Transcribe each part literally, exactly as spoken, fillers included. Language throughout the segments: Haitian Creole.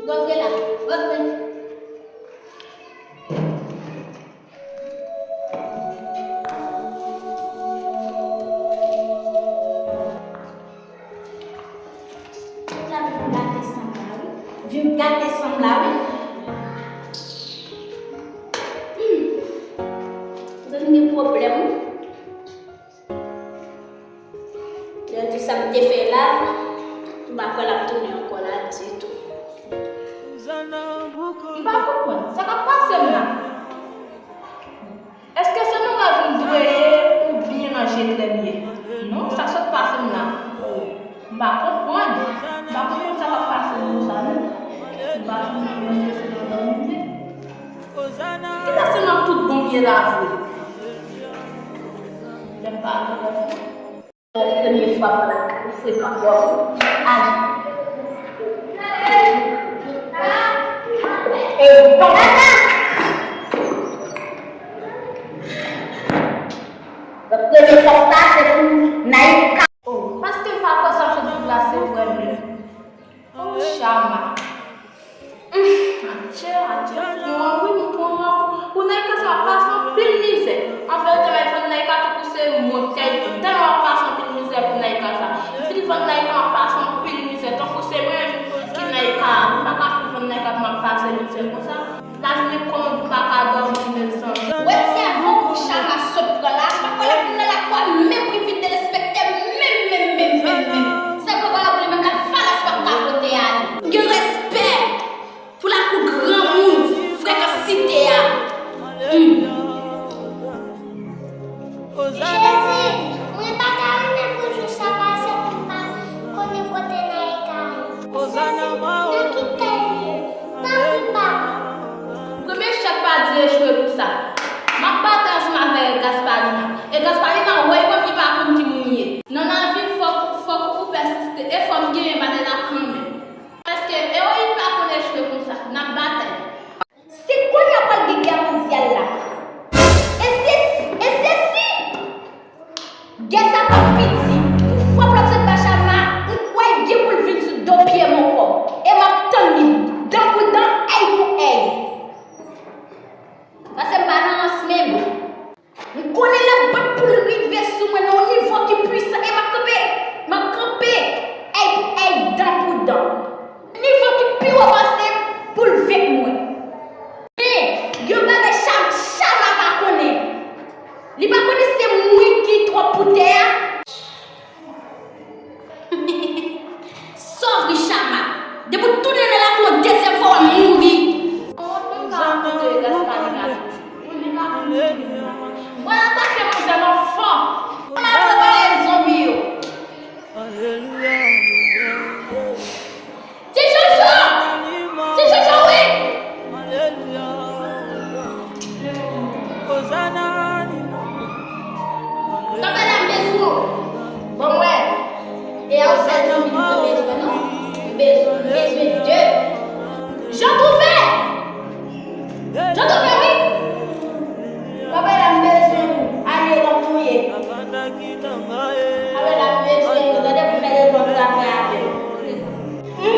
Rantre la, rantre. Sa vin gate sanm la, wi. Vin gate sanm la, wi. Hmm. Ou te vin gen pwoblèm, wi. Lè di sa m te fè la, m pa kwè l ap tounen ankò la ditou. M pa konprann sa k ap pase m la. Èske se nan laj m dwe ye oubyen nan je klè m ye? Non, sa sot pase m la. M pa konprann. M pa konprann sa k ap pase m konsa, non. M pa konprann èske se nan laj m ye. Kidè se nan tout bon m ye la vre? Lè m pa gen lòt. Premye fwa m nan lakay ou frekan twòp. Al. E bon. Donk premye fwa sa se pou Naïka. Oh, paske m pa kwè sa sot viv la se vre menm. Oh, Chama. Hum, adje, adje, m pran wi, m pran. Pou Naïka sa ap pase anpil mizè. An verite, m al vann Naïka tankou se mwen k te vann. Tèlman m ap pase anpil mizè pou Naïka sa. M fin vann Naïka, m ap pase anpil mizè. Tankou se mwen menm ki Naïka, m pa ka fin vann Naïka pou m ap pase mizè konsa. Lavi m kòman m pa ka dòmi, mezanmi. Wè ti avan kou Chama sot pran la, m pa kwè l ap vin nan lakou a menm pou l vin derespekte m menm, menm, menm, menm, menm. Sèl pwobab li menm la valas pa ka pote ale. M gen respè pou lakou granmoun frekan site a. Hmm. Jezi, mwen pa ta renmen pou jou sa pase pou m pa konnen kote Naïka ye. Nan ki kay li ye? Tanpri, papa. Premye chak pa di echwe pou sa. M ap batay ansanm avè Gaspalina. E Gaspalina wè li menm li pa konn ki moun li ye. Nan lavi, fòk, fòk ou pèsiste. E fò m genyen batay la kanmenm. Paske ewoyin pa konn echwe konsa. N ap batay. Se kounye a pral gen gè mondyal la. E se, e se si gè sa p ap piti, yon fwa pou l ap sot ba Chama, m kwè l gen pou l vin sou do pye m ankò. E m ap tann li, dan pou dan, èy pou èy. Paske m pa nan rans menm. M konnen l ap bat pou l rive sou mwen nan yon nivo ki pwisan e m ap kanpe, m ap kanpe, èy pou èy, dan pou dan. Nivo ki pi wo pase m pou l venk mwen. Men, yon bagay Cham, Chama pa konnen. Li pa konnen se mwen ki twòp pou tè a. Sòf Richama, depi w tounen nan lakou yon dezyèm fwa, w ap mouri. Mwen atake manzè nan fò. Mwen al prepare zonbi yo. Ti Jojo! Ti Jojo, wi! Kanpe la, m bezwen w. Bon, m wè. E a w sèl zanmi m bezwen, non? M bezwen, m bezwen de. Jan twouve! Jan twouve, wi! Kanpe la, m bezwen w. Ale, lòt ou ye. Kanpe la, m bezwen w. Tande pou m mete bon travay avè w. Hum,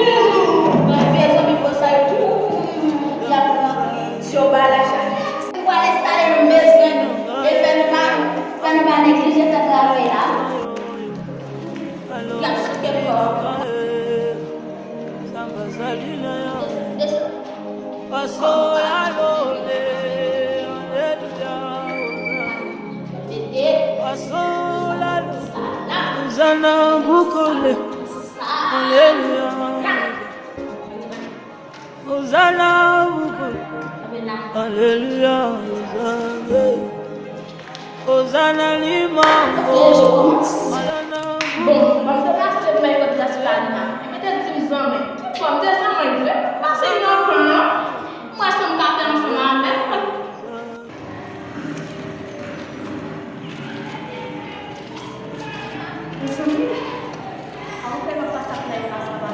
mwen bezwen mikwo sa yo tou. Y ap pran syo ba la chay. Mwen pral enstale nou, m bezwen nou. E fè nou pa, fè nou pa neglije fè travay la. Y ap souke kò. Desann, desann. Ozana bukole. Aleluya. Ozana bukole. Aleluya. Ozana. Ozana limambo. Ozana bukole. Bon, m ap deplase pou m al kot Gaspalina. Ebyen, te di m zanmi. Tout fwa, m te zanmi vre. Pase li nan plan an. M wè sa m ka fè ansanm avè l. Mezanmi, a ou fè m ap pase ak nèg la, sa va.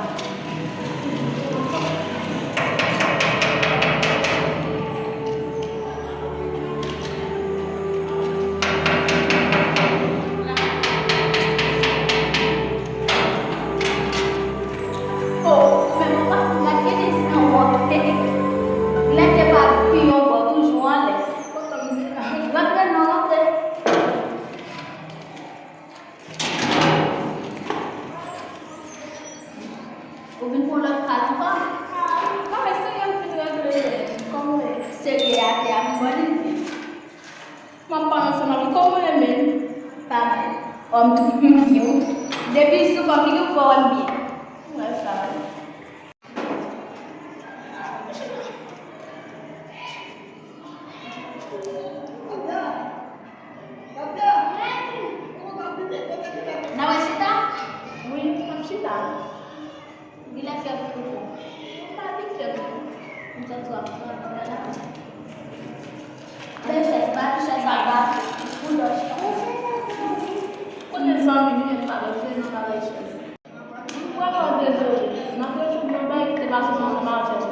Oh, men mwen pa Lòt ka tou pa. Bagay serye m fin regle. Kòman w ye? Serye atè a m bò li. M ap pale ansanm avè w. Kòman w ye menm? Pa mal. Ò, m tou m byen wi. Depi sou fòm figi w fò wè m byen. Mwen sa wi. N a wè chita? Wi, n ap chita. Gen lè fèb tou. M pa gen fèb non. M santi w ap pran nan la. Bèl chèz, ba m chèz la ba. Pou lòt chita. Kote zanmi nou yo pa bezwen nan bagay chèz. M vrèman dezole. Nan de jou mwen bay ki te pase nan ansanm avè w.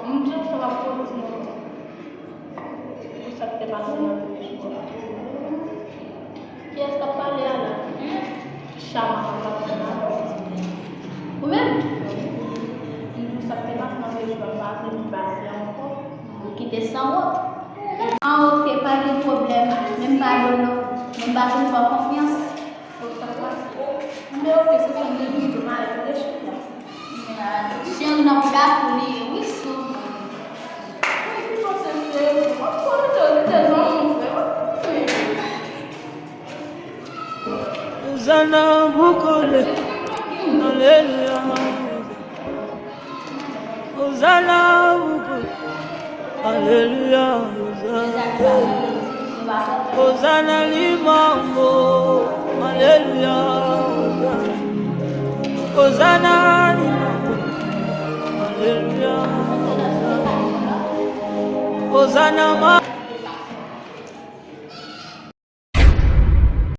M di w sa w ap kontinye konsa. Pou sa k te pase nan de jou. Kiyès k ap pale a la? Chama k ap pale a la. Ou menm? M di w sa k te pase nan de jou a pa vin pase ankò. Ou kite san wont. Ah, ok, pa gen pwoblèm. Men m padone w. Men m pa vin fè w konfyans. Men ok, se sèl de minit, m ale pou de chita. Cheri nan bouda pou li ye, wi, sou. Wi, ki panse se, w ap konnen ke li te zanmi w, frè, w ap konnen. Ozana pou kole. Alelouya. Ozana pou kole. Alelouya, Ozana. Ozana li manbo. Alelouya, Ozana. Ozana li manbo. Alelouya, Ozana. Ozana ma.